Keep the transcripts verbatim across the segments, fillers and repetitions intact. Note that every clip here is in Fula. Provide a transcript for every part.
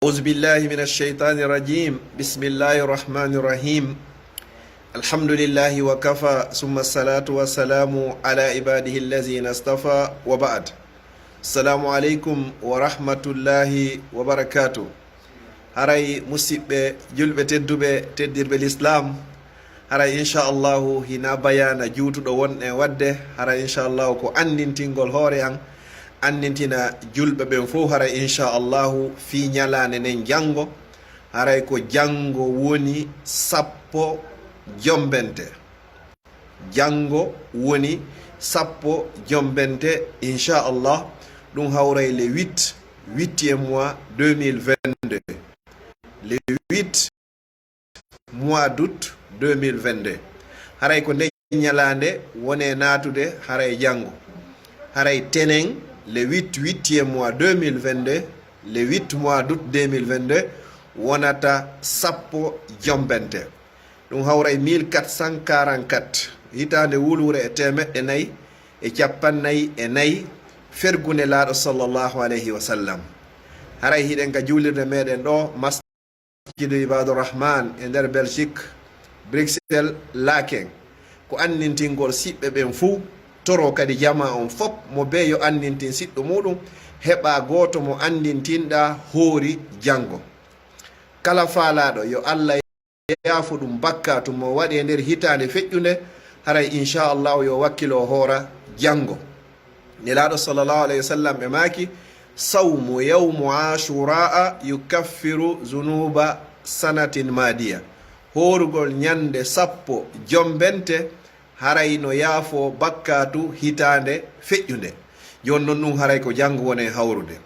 أعوذ بالله من الشيطان الرجيم. بسم الله الرحمن الرحيم. الحمد لله وكفى، ثم الصلاة والسلام على عباده الذين اصطفى، وبعد. السلام عليكم ورحمة الله وبركاته. Haray musiɓɓe julɓe tedduɓe, teddirɓe lislaam, haray inchallahu hina bayaana juutuɗo wonɗen waɗde, haray inchallahu ko anndintingol hoore an, anndintina julɓe ɓen fof, haray inchallahu fii ñalaande nden janngo, haray ko janngo woni sappo jombente. Janngo woni sappo jombente, inchallah. Ɗum hawray le huit, huitième mois deux mille vingt-deux. Le huit mois d'août deux mille vingt-deux. Haray ko nde ñalaande wone naatude haray janngo. Haray tenen le huit, huitième mois deux mille vingt-deux, le huit mois d'août deux mille vingt-deux wonata sappo jombente. Ɗum hawray mille quatre cent quarante-quatre, hitaande wuluure e teemeɗɗe nayi e cappannayi e nayi, fergu Nelaaɗo sallallahu alayhi wa sallam. Haray hiɗen ka juulirde meɗen ɗo, Masjidu Ibaadu Rahman e nder Belgique, Bruxelles, Laeken. Ko anndintingol siɓɓe ɓen fuu, toro kadi jamaa on fop, mo bee yo anndintin siɗɗo muuɗum, heɓa gooto mo anndintinɗa hoori janngo. Kala faalaaɗo yo Allah yaafo ɗum bakkaatu mo waɗi e nder hitaande feƴƴunde, haray inchallahu yo wakkilo hoora janngo. Nelaaɗo sallallahu alayhi wa sallam ɓe maaki, "Sawmu yawmu Ashura'a yukaffiru zunuba sanatin madiya." Hoorugol ñande sappo jombente haray no yaafo bakkaatu hitaande feƴƴunde. Jooni non ɗum haray ko janngo wonen hawrude.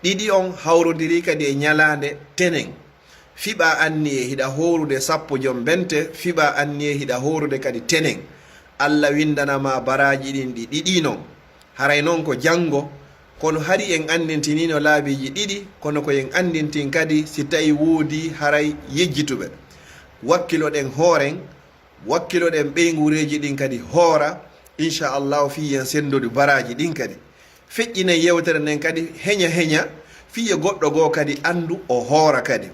Ɗiɗi on hawrodiri kadi e ñalaande tenen. Fiɓa anniye hiɗa hoorude sappo jombente, fiɓa anniye hiɗa hoorude kadi tenen. Allah winndana ma baraaji ɗin ɗi ɗiɗi non. Haray non ko janngo, kono hari en anndintinino laabiiji ɗiɗi, kono ko en anndintin kadi si tawi woodi haray yejjituɓe. Wakkiloɗen hooren, wakkiloɗen ɓeynguureeji ɗin kadi hoora, inchallahu fii yen senndodu baraaji ɗin kadi. Feƴƴinen yewtere nden kadi heña heña, fii yo goɗɗo goo kadi anndu o hoora kadi.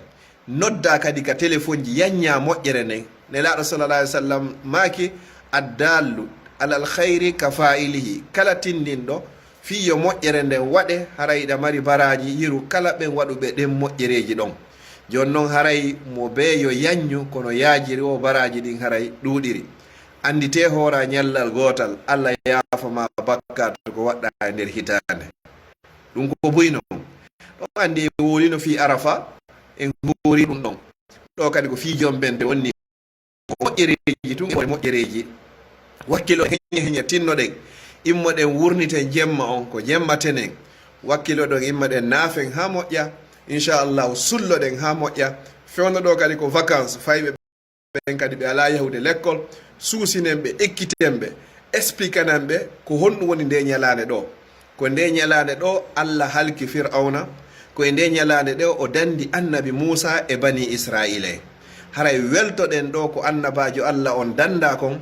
Nodda kadi ka telefonji, yanña moƴƴere nden. Nelaaɗo sallallahu alayhi wa sallam maaki, "Addallu alal khayri ka fa'ilihi." Kala tinndinɗo fii yo moƴƴere nden waɗe, haray hiɗa mari baraaji yiru kala ɓen waɗuɓe ɗen moƴƴereeji ɗon. Jooni non haray mo bee yo yanñu kono yaajiri o baraaji ɗin haray ɗuuɗiri. Annditee hoora ñallal gootal, Allah yaafa ma bakkaatu ko waɗɗa e nder hitaande. Ɗum ko buy non. Ɗon anndi e wowlino fii Arafa, en hoori ɗum ɗon. Ɗo kadi ko fii jombente wonni. Ko moƴƴereeji tun e moƴƴereeji. Wakkilo heña heña tinnoɗen. Immoɗen wurniten jemma on, ko jemma tenen. Wakkiloɗen immoɗen naafen haa moƴƴa. Inchallahu sulloɗen haa moƴƴa. Fewndo ɗo kadi ko vacances, fayɓe ɓen kadi ɓe alaa yahude lekkol, suusinen ɓe, ekkiten ɓe, explikanen ɓe ko honɗum woni nde ñalaande ɗo. Ko nde ñalaande ɗo Allah halki Fir'awna, ko e nde ñalaande ɗo o dandi annabi Muusa e bani Isra'iila en. Haray weltoɗen ɗo ko annabaajo Allah on danda kon,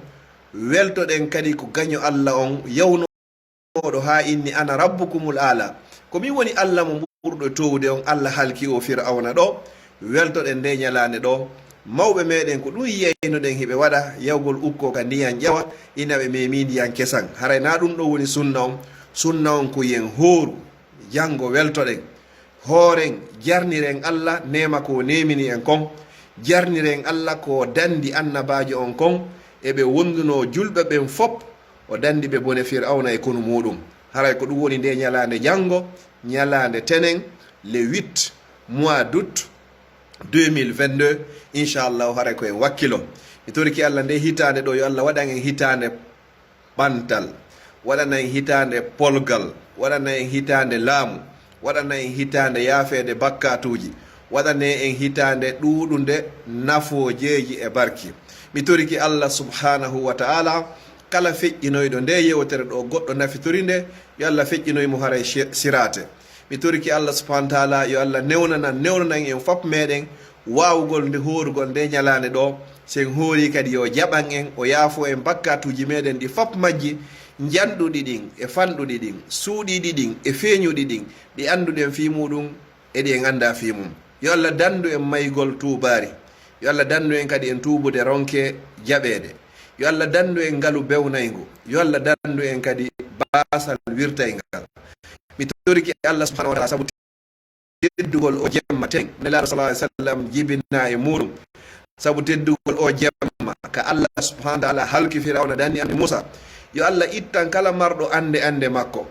weltoɗen kadi ko gaño Allah on yawno ɗo haa inni, "Ana rabbukumul aala." Ko min woni Allah mo ɓurɗo towde on, Allah halki o Fir'awna ɗo. Weltoɗen nde ñalaande ɗo. Mawɓe meɗen ko ɗum yiyaynoɗen hiɓe waɗa, yawgol ukko ka ndiyan ƴawa, ina ɓe memi ndiyan kesan. Haray na ɗum ɗo woni sunna on. Sunna on ko yen hooru, janngo weltoɗen. Hooren, jarniren Allah neema ko o neemini en kon. Jarniren Allah ko o dandi annabaajo on kon. E ɓe wondunoo julɓe ɓen fop, o dandi ɓe bone Fir'awna e konu muuɗum. Haray ko ɗum woni nde ñalaande janngo, ñalaande tenen, le huit mois d'août deux mille vingt-deux, inchallahu haray ko en wakkilo. Mi toriki Allah nde hitaande ɗo, yo Allah waɗan en hitaande ɓantal, waɗana en hitaande polgal, waɗana en hitaande laamu, waɗana en hitaande yaafeede bakkaatuuji, waɗane en hitaande ɗuuɗunde nafoojeeji e barki. Mi toriki Allah subhanahu wa ta'ala, kala feƴƴinoyɗo nde yewtere ɗo goɗɗo nafitori nde, yo Allah feƴƴinoy mo haray si-, siraate. Mi toriki Allah subhanahu wa ta'ala, yo Allah newnanan, newnanan en fop meɗen waawugol nde hoorugol nde ñalaande ɗo. Si en hoori kadi yo jaɓan en, o yaafo en bakkaatuuji meɗen ɗi fop majji, njanɗuɗi ɗin e fanɗuɗi ɗin, suuɗiiɗi ɗin e feeñuɗi ɗin, ɗi annduɗen fii muuɗum e ɗi en anndaa fii mum. Yo Allah danndu en maygol tuubaari. Yo Allah danndu en kadi en tuubude ronke jaɓeede. Yo Allah danndu en ngalu bewnayngu. Yo Allah danndu en kadi baasal wirtayngal. Mi torike Allah subhanahu wa ta'ala sabu teddugol o jemma ten Nelaaɗo sallallahu alaihi wasallam jibinaa e muuɗum. Sabu teddugol o jemma ka Allah subhanahu wa ta'ala halki Firawna danni annabi Muusa. Yo Allah ittan kala marɗo annde annde makko.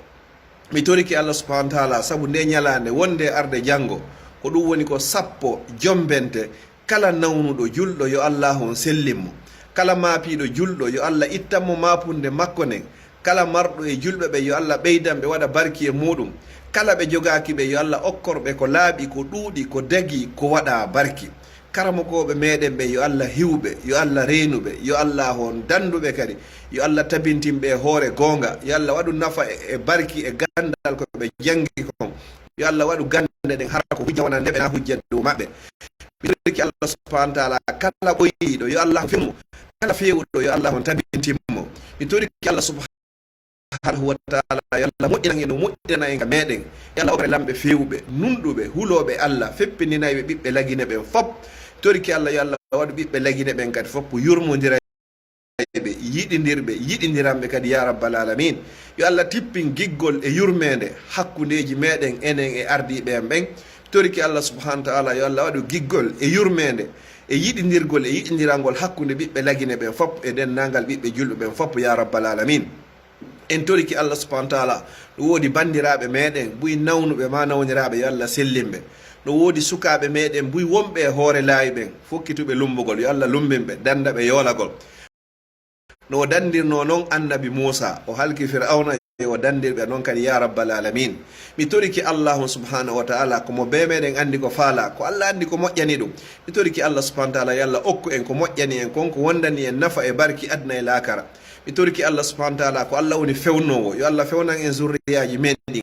Mi torike Allah subhanahu wa ta'ala sabu nde ñalaande wonde arde janngo, ko ɗum woni ko sappo jombente. Kala nawnuɗo julɗo yo Allah on sellin mo. Kala maapiiɗo julɗo yo Allah ittan mo maapunde makko nden. Kala marɗo e julɓe ɓe yo Allah ɓeydan ɓe waɗa barki e muuɗum. Kala ɓe jogaaki ɓe yo Allah okkor ɓe ko laaɓi, ko ɗuuɗi, ko dagi, ko waɗa barki. Karamokooɓe meɗen ɓe yo Allah hiwɓe, yo Allah reenuɓe, yo Allah on danduɓe kadi. Yo Allah tabintin ɓe e hoore goonga. Yo Allah waɗu nafa e, e barki e gandal ko ɓe jangi kon. Yo Allah waɗu gande ɗen hara ko hujja wonande ɓe na hujja dow maɓɓe. Mi torike Allah subhanahu wa ta'ala kala ɓoyiɗo yo Allah on fewnu mo. Kala fewuɗo yo Allah on tabintin mo. Mi torike Allah subhanahu wa ta'ala yo Allah moƴƴinan en no moƴƴinana en ka meɗen. Yo Allah okkore lamɓe fewuɓe, nunɗuɓe, hulooɓe Allah, feppindinayɓe ɓiɓɓe Lagine ɓen fop. Torike Allah yo Allah waɗu ɓiɓɓe Lagine ɓen kadi fop yurmondira ɓe, yiɗindirɓe, yiɗindiranɓe kadi, ya rabbal alamin. Yo Allah tippin giggol e yurmeende hakkundeeji meɗen enen e ardiiɓe en ɓen. Toriki Allah subhanahu wa ta'ala, yo Allah waɗu giggol e yurmeende e yiɗindirgol e yiɗindirangol hakkunde ɓiɓɓe Lagine ɓen fop e denndaangal ɓiɓɓe julɓe ɓen fop, ya rabbal alamin. En toriki Allah subhanahu wa ta'ala, no woodi banndiraaɓe meɗen buy nawnuɓe ma nawniraaɓe, yo Allah sellinɓe. No woodi sukaaɓe meɗen buy wonɓe e hoore laawi ɓen, fokkituɓe lumbugol, yo Allah lumbinɓe, dannda ɓe yoolagol. No o danndirnoo non annabi Muusa, o halki Fir'awna, yo o danndirɓe non kadi, ya rabbal alamin. Mi toriki Allahu subhanahu wa ta'ala, ko mo bee meɗen anndi ko faala, ko Allah anndi ko moƴƴani ɗum. Mi toriki Allah subhanahu wa ta'ala, yo Allah okku en ko moƴƴani en kon, ko wondani en nafa e barki aduna e laakara. Mi toriki Allah subhanahu wa ta'ala, ko Allah woni fewnoowo, yo Allah fewnan en zurriyaaji men ɗin.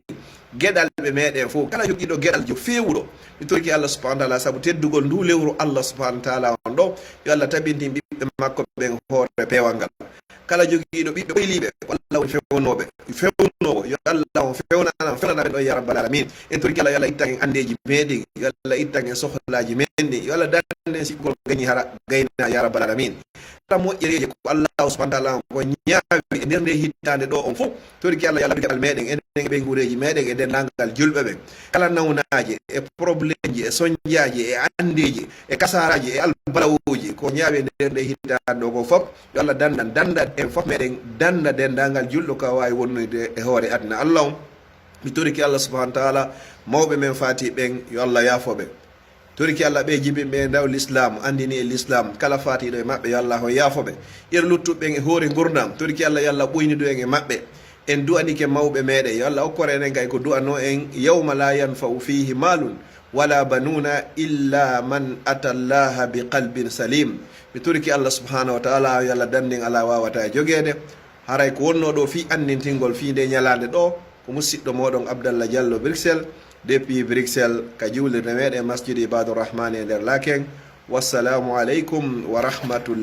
Geɗalɓe meɗen fof, kala jogiiɗo geɗal jo feewuɗo, mi toriki Allah subhanahu wa ta'ala sabu teddugol ndu lewru Allah subhanahu wa ta'ala on ɗo, yo Allah tabintin ɓiɓɓe makko ɓen hoore peewal ngal. Kala jogiiɗo ɓiɓɓe ɓoyliiɓe, ko Allah woni fewnooɓe, fewnoowo, yo Allah on fewnana, fewnana ɓen ɗo, ya rabbal alamin. En toriki Allah, yo Allah ittan en anndeeji meɗen, yo Allah ittan en sohlaaji men ɗin, yo Allah dandan en sikkol gañi hara gayna, ya rabbal alamin. Kala moƴƴereeje ko Allah subhanahu wa ta'ala on ko ñaawi e nder nde hitaande ɗo on fof, toriki Allah, yo Allah waɗu geɗal meɗen, enen e ɓeynguureeji meɗen e denndaangal julɓe ɓen. Kala nawnaaje e probleemji e soñjaaji e anndeeji e kasaaraaji e albalawooji ko ñaawi e nder nde hitaande ɗo ko fof, yo Allah danndan, dannda en fof meɗen, dannda denndaangal julɗo ka waawi wonnude e hoore aduna Allah on. Mi toriki Allah subhanahu wa ta'ala, mawɓe men faati ɓen, yo Allah yaafo ɓe. Toriki Allah ɓe jibinɓe e ndaw l'islam, anndini e l'islam, kala faatiiɗo e maɓɓe, yo Allah on yaafo ɓe. Yer luttuɓe ɓen e hoore ngurndan, toriki Allah, yo Allah ɓoynidu en e maɓɓe. En du'anike mawɓe meɗen, yo Allah okkor enen kay ko du'anoo en, yawma la yanfa'u fihi malun wala banuna illa man ata Allaha bi qalbin salim. Mi toriki Allah subhanahu wa ta'ala, yo Allah danndin alaa waawata e jogeede. Haray ko wonnoo ɗo fii anndintingol fii nde ñalaande ɗo, ko musiɗɗo mooɗon Abdallah Diallo Bruxelles, depuis Bruxelles, ka juulirde meɗen Masjidi Ibadur Rahmani e nder Laken. Wassalamu aleykum wa rahmatullah.